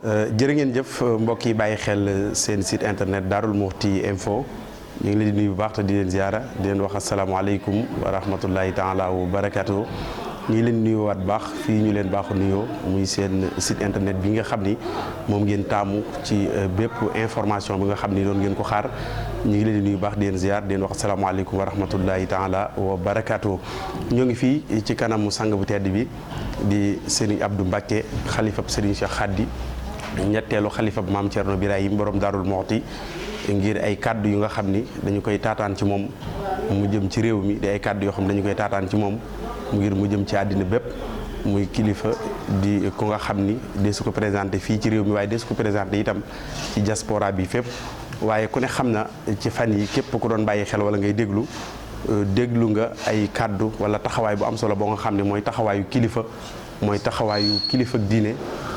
jërë ngeen jëf mbokk yi bàyyi xel seen site internet Darou Mouhty info ñu ngi leen di nuyu bu baax te di leen ziara di leen wax asalaamaaleykum wa rahmatullahi taala wa barakatuh ñu ngi leen nuyuwaat baax fii ñu leen baaxu nuyoo muy seen site internet bi nga xam ni moom ngeen taamu ci bépp information bi nga xam ni doon ngeen ko xaar ñu ngi leen di nuyu baax di leen ziar di leen wax asalaamaaleykum wa rahmatullahi taala wa barakatuh ñoo ngi fii ci kanamu sang bu tedd bi di Serigne Abdou Mbacké xalifa Serigne Cheikh Khady ñetteelu xalifa maam Thierno Birahim borom Darou Mouhty ngir ay kàddu yu nga xam ni dañu koy taataan ci moom mu jëm ci réew mi di ay kàddu yoo xam ne dañu koy taataan ci moom ngir mu jëm ci àddina bépp muy kilifa di ku nga xam ni desu ko présenté fii ci réew mi waaye desu ko présenté itam ci diaspora bi fépp waaye ku ne xam na ci fan yi képp ku doon bàyyi xel wala ngay déglu nga ay kàddu wala taxawaay bu am solo boo nga xam ne mooy taxawaayu kilifa ak diine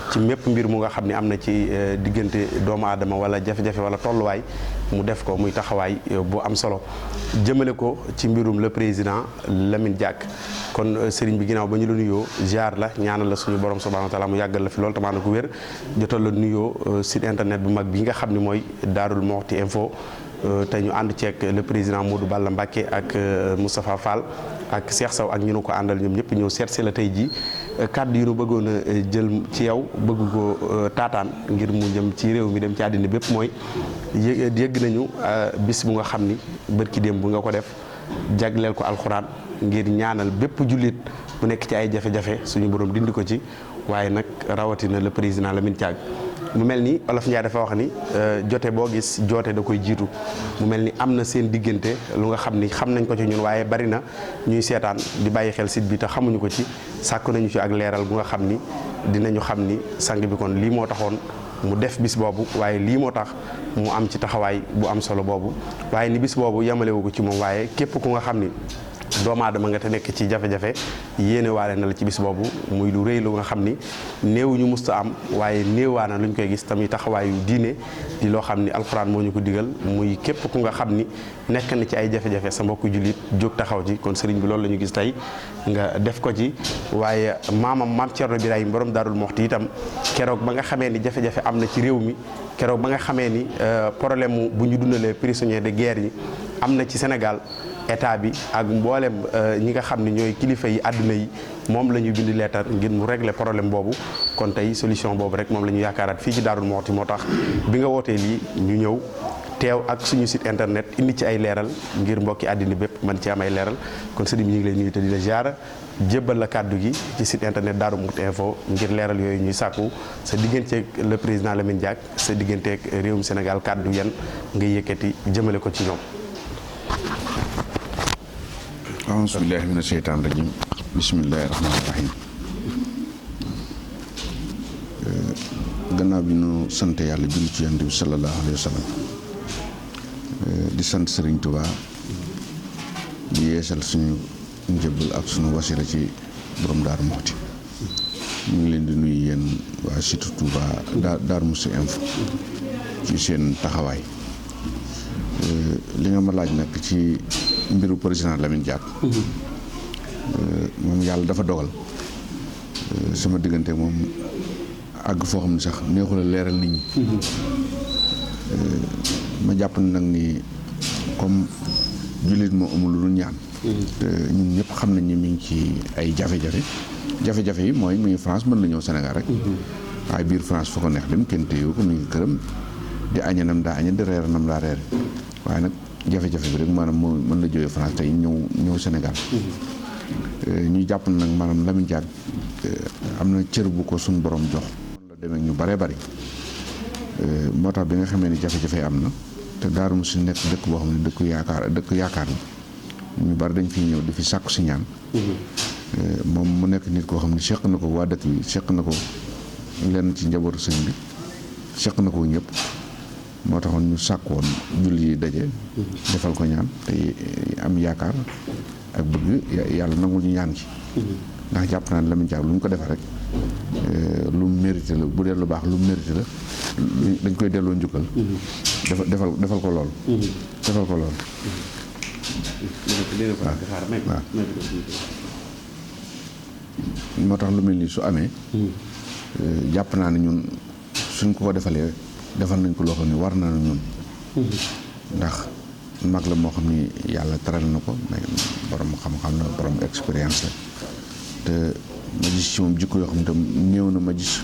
ci mépp mbir mu nga xam ne am na ci diggante doomu aadama wala jafe-jafe wala tolluwaay mu def ko muy taxawaay bu am solo jëmale ko ci mbirum le président Lamine Diack kon sëriñ bi ginnaaw ba ñu la nuyoo ziar la ñaanal la suñu borom subhanahu wa taala mu yàggal la fi loolu tamaa na ko wér jotal la nuyoo site internet bu mag bi nga xam ne mooy Darou Mouhty info te ñu ànd ceeg le président Modou Balla Mbacké ak Moustapha Fall ak Cheikh Sow ak ñu nu ko àndal ñoom ñëpp ñëw seet si la tey jii kàddu yu nu bëggoon a jël ci yow bëgg ko taataan ngir mu jëm ci réew mi dem ci àddina bépp mooy yëgg nañu bis bu nga xam ni bërki démb bu nga ko def jagleel ko alxuraan ngir ñaanal bépp jullit bu nekk ci ay jafe-jafe suñu borom dindi ko ci waaye nag rawatina le président Lamine Diack mu mel ni Olof Ndiaye dafa wax ni jote boo gis joote da koy jiitu mu mel ni am na seen diggante lu nga xam ni xam nañ ko ci ñun waaye bari na ñuy seetaan di bàyyi xel site bi te xamuñu ko ci sàkku nañu ci ak leeral bu nga xam ni dinañu xam ni sang bi kon lii moo taxoon mu def bis boobu waaye lii moo tax mu am ci taxawaay bu am solo boobu waaye ni bis boobu yamalewu ko ci moom waaye képp ku nga xam ni doomu aadama nga te nekk ci jafe-jafe yéene waale na la ci bis boobu muy lu rëy lu nga xam ni néew ñu musta am waaye néewaana luñ koy gis tamit taxawaayu diine di loo xam ni alxuraan moo ñu ko digal muy képp ku nga xam ni nekk na ci ay jafe-jafe sa mbokku jullit jóg taxaw ci kon sëriñ bi loolu la ñu gis tey nga def ko ci waaye maam Thierno Birahim borom Darou Mouhty itam keroog ba nga xamee ni jafe-jafe am na ci réew mi keroog ba nga xamee ni problème bu ñu dundalee prisonniers de guerre yi am na ci Sénégal état bi ak mboolem ñi nga xam ne ñooy kilifa yi àdduna yi moom la ñu bind leetar ngir mu régler problème boobu kon tey solution boobu rek moom la ñu yaakaaraat fii ci Darou Mouhty moo tax bi nga wootee lii ñu ñëw teew ak suñu site internet indi ci ay leeral ngir mbokki àddina bépp man ci am ay leeral kon sëriñ bi ñu ngi lay nuyu te di la ziara jébbal la kàddu gi ci site internet Darou Mouhty info ngir leeral yooyu ñuy sàkku sa digganteeg le président Lamine Diack sa digganteeg réewum Sénégal kàddu yan ngay yëkkati jëmale ko ci ñoom. auzu billaahi mina sheytaani rajiim bismillaahi rahmaani rahiim gannaaw bi ñu sant yàlla julli ci yonent bi salallaahu alayhi wa sallam di sant Serigne Touba di yeesal suñu njëbbal ak suñu wasila ci borom Darou Mouhty ñu ngi leen di nuyu yéen waa site Touba Darou Mouhty info ci seen taxawaay li nga ma laaj nag ci mbiru président Lamine Diack moom yàlla dafa dogal sama diggante moom àgg foo xam ne sax neexul a leeral nit ñi ma jàpp ne nag ni comme jullit moo amul lu ñaan te ñun ñëpp xam nañ ni mi ngi ci ay jafe-jafe yi mooy mi ngi France mën na ñëw Sénégal rek waaye biir France foo ko neex dem kenn téyewu ko mi ngi këram di aña nam daa aña di reer nam daa reer waaye nag jafe-jafe bi rek maanaam moo mën la jógee France tey ñëw Sénégal ñu jàpp na nag maanaam Lamine Diack am na cër bu ko suñu borom jox la demee ñu baree bari moo tax bi nga xamee ni jafe-jafe am na te Darou Mouhty nekk dëkk boo xam ne dëkk yaakaar la ñu bari dañ fiy ñëw di fi sàkku si ñaan moom mu nekk nit koo xam ne seq na ko waa dëkk bi seq na ko lenn ci njabootu sëñ bi seq na ko ñëpp moo taxoon ñu sàkk woon julli yi daje defal ko ñaan te am yaakaar ak bëgg yàlla nangul ñu ñaan ci ndax jàpp naa ne Lamine Diack lu ñu ko defee rek lu mérité la bu dee lu baax lu mérité la dañ koy delloo njukkal defal ko lool defal ko lool waaw moo tax lu mel ni su amee jàpp naa ne ñun suñ ko defalee defal nañ ko loo xam ne war na ñun ndax mag la moo xam ni yàlla teral na ko mais borom xam-xam la borom expérience la te ma gis ci moom jikko yoo xam ne tam néew na ma gis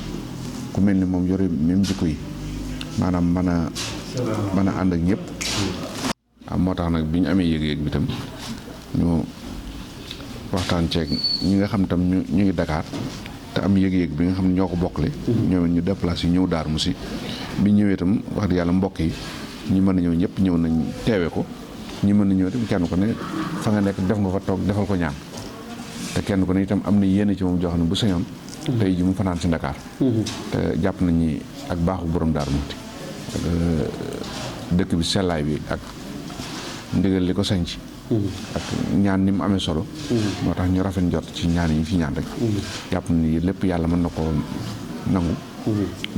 ku mel ni moom yore même jikko yi maanaam mën a ànd ak ñëpp. waaw moo tax nag bi ñu amee yëg-yëg bi tam ñu waxtaan ceeg ñi nga xam tam ñu ngi Dakar te am yëg-yëg bi nga xam ne ñoo ko bokkle. ñoom ñu déplacé ñëw Darou Mousty bi ñëwee itam wax dëgg yàlla mbokk yi ñi mën a ñëw ñëpp ñëw nañ teewe ko ñi mën a ñëw itam kenn ko ne fa nga nekk def nga fa toog defal ko ñaan te kenn ko ne itam am na yéene ci moom joo xam ne bu sañoon tey ji mu fanaan si Dakar te jàpp nañ ni ak baaxu borom Darou Mousty dëkk bi sellaay bi ak ndigal li ko sañc ak ñaan ni mu amee solo moo tax ñu rafet njort ci ñaan yi fi ñaan rek jàpp na ni lépp yàlla mën na ko nangu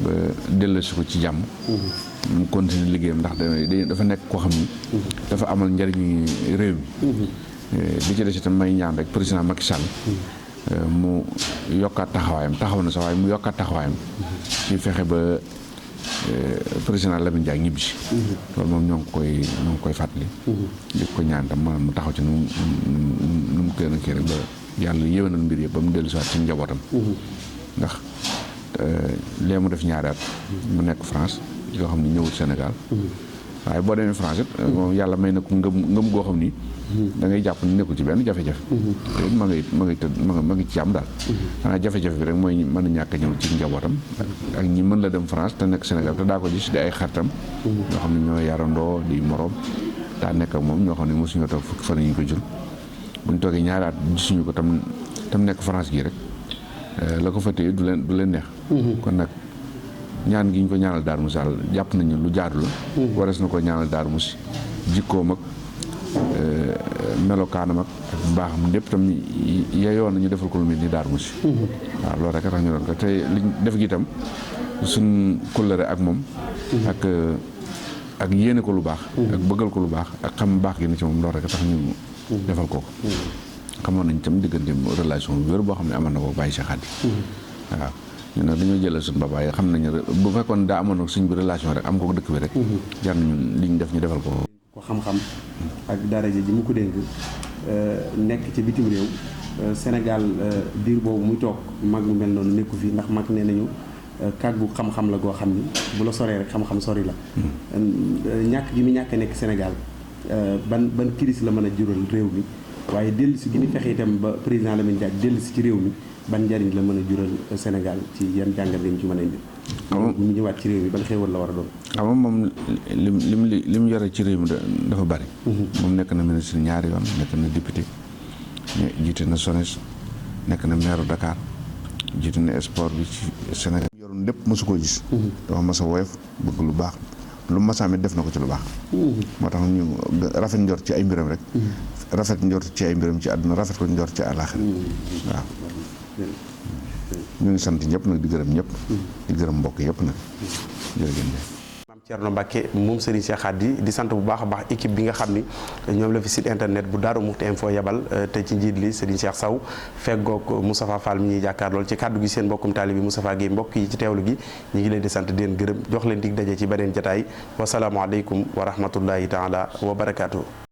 ba dellasi ko ci jàmm mu continuer liggéeyam ndax dafa nekk koo xam ni dafa amal njëriñu réew mi li ci des itam may ñaan rek président Macky Sall mu yokkaat taxawaayam taxaw na sax waaye mu yokkaat taxawaayam ci fexe ba président Lamine Diack ñibbi si loolu moom ñoo ngi koy fàttali di ko ñaan tam mu taxaw ci nu mu gën a kii rek ba yàlla yéwénal mbir yëpp ba mu dellu si waat ci njabootam ndax lee mu def ñaari at mu nekk France yoo xam ne ñëwul Sénégal waaye boo demee France it moom yàlla may na ko ngëm goo xam ni da ngay jàpp ni nekkul ci benn jafe-jafe te ma ngi ci am daal xanaa jafe-jafe bi rek mooy mën a ñàkk a ñëw ci njabootam ak ñi mën la dem France te nekk Sénégal te daa ko gis di ay xaritam ñoo xam ne ñoo yarandoo di moroom daa nekk ak moom ñoo xam ne mosuñoo toog fukki fan yi ñu ko jël buñ toogee ñaari at gisuñu ko tam nekk France gii rek la ko fa téye du leen neex kon nag ñaan gi ñu ko ñaanal Darou Mousty jàpp nañu lu jaadu la warees na ko ñaanal Darou Mousty jikkoom ak melokaanam ak mbaaxam lépp tam yeyoon na ñu defal ko lu mel ni Darou Mousty waaw loolu rek a tax ñu doon ko te liñ def gi itam suñ kóllëre ak moom ak yéene ko lu baax ak bëggal ko lu baax ak xam baax gi ne ci moom loolu rek a tax ñu defal ko xamoon nañ tam diggante relation bu wér boo xam ne amoon na ko bàyyi si xaddi waaw ñu nag dañoo jëlal suñu babaay yi xam nañu bu fekkoon daa amoon ak suñ bi relation rek am ko dëkk bi rek jar nañu li ñu def ñu defal ko xam-xam ak daraja ji mu ko dénk nekk ci bitim réew Sénégal diir boobu muy toog mag mu mel noonu nekku fi ndax mag nee nañu kàggu xam-xam la goo xam ni bu la soree rek xam-xam sori la ñàkk gi mu ñàkk nekk Sénégal ban crise la mën a jural réew mi waaye dellusi gi ni fexe itam ba président Lamine Diack dellusi ci réew mi ban njariñ la mën a jural Sénégal ci yan jàngat lañ ci mën a indi mu ñëwaat ci réew mi ban xéewal la war a doon xam moom li mu yore ci réew mi dafa bari moom nekk na ministre ñaari yoon nekk na député jiite na SONES nekk na maire Dakar jiite na sport bi ci Sénégal yoroon lépp mësu koo gis dafa mas a woyof bëgg lu baax lu masaamit def na ko ci lu baax moo tax ñu rafet njort ci ay mbiram rek rafet njort ci ay mbiram ci àdduna rafet ko njort ci àllaaxira waaw ñu ngi sant ñëpp nag di gërëm ñëpp di gërëm mbokk yëpp nag jërëjëf Maam Thierno Mbacke moom Serigne Cheikh Khady di sant bu baax a baax équipe bi nga xam ni ñoom la fi site internet bu Darou Mouhty Info yabal te ci njiit li Serigne Cheikh Sow feggoog Moustapha Fall mi ñuy jàkkaar lool ci kàddu gi seen mbokkum taalibe bi Moustapha Guèye mbokk yi ci teewlu gi ñu ngi leen di sant di leen gërëm jox leen dig daje ci beneen jataay wasalaamualeykum wa rahmatullahi taala wa barakaatu.